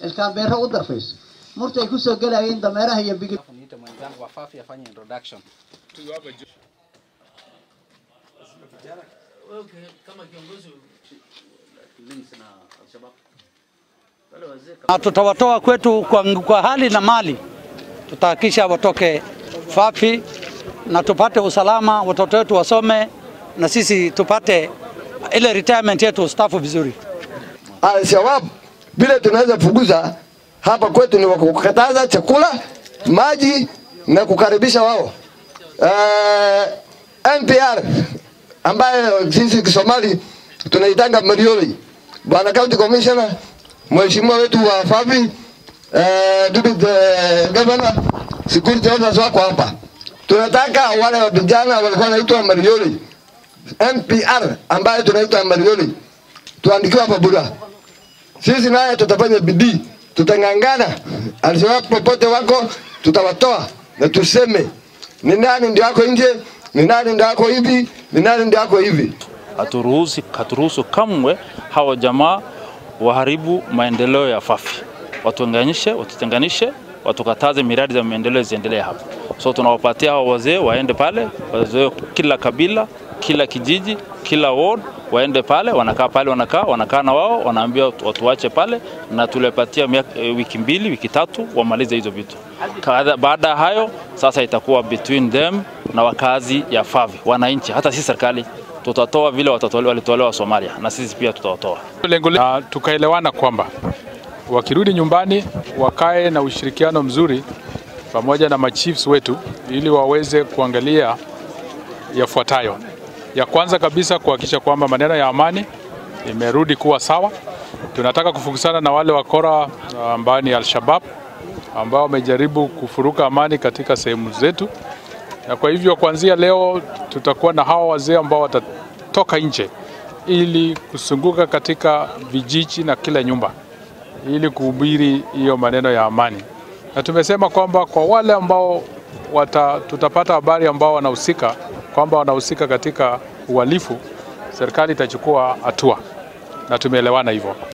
Ilkaambeero u darfayso murtay ku soo galayeen dameeraha iyo bigi. Niite mwenzangu wa Fafi afanye introduction. Na tutawatoa kwetu kwa hali na mali, tutahakikisha watoke Fafi na tupate usalama, watoto wetu wasome na sisi tupate ile retirement yetu ustafu vizuri. Al-Shabaab vile tunaweza fukuza hapa kwetu ni kukataza chakula, maji na kukaribisha wao. NPR ambaye sisi Kisomali tunaitanga Marioli. Bwana County Commissioner, mheshimiwa wetu wa Fafi, Deputy Governor, security officers wako hapa. Tunataka wale vijana walikuwa wanaitwa Marioli, NPR ambaye tunaitwa Marioli, tuandikiwe hapa Bura. Sisi naye tutafanya bidii, tutangangana. Al-Shabaab popote wako tutawatoa na tuseme ni nani ndio yako nje, ni nani ndio yako hivi, ni nani ndio yako hivi. Haturuhusu kamwe hawa jamaa waharibu maendeleo ya Fafi. Watuunganishe, watutenganishe, watukataze miradi za maendeleo ziendelee hapa. So tunawapatia hawa wazee waende pale, wazee kila kabila, kila kijiji, kila ward waende pale, wanakaa pale, wanakaa na wao, wanaambia watu waache pale, na tulipatia wiki 2, wiki 3 wamalize hizo vitu. Baada hayo sasa itakuwa between them na wakazi ya Fafi, wananchi, hata sisi serikali tutatoa vile walitolewa Somalia na sisi pia tutawatoa. Lengo tukaelewana kwamba wakirudi nyumbani wakae na ushirikiano mzuri pamoja na machiefs wetu ili waweze kuangalia yafuatayo. Ya kwanza kabisa kuhakikisha kwamba maneno ya amani imerudi kuwa sawa. Tunataka kufukusana na wale wakora ambao ni Al-Shabaab ambao wamejaribu kufuruka amani katika sehemu zetu. Na kwa hivyo kuanzia leo tutakuwa na hawa wazee ambao watatoka nje ili kusunguka katika vijiji na kila nyumba ili kuhubiri hiyo maneno ya amani. Na tumesema kwamba kwa wale ambao tutapata habari ambao wanahusika kwamba wanahusika katika uhalifu, serikali itachukua hatua, na tumeelewana hivyo.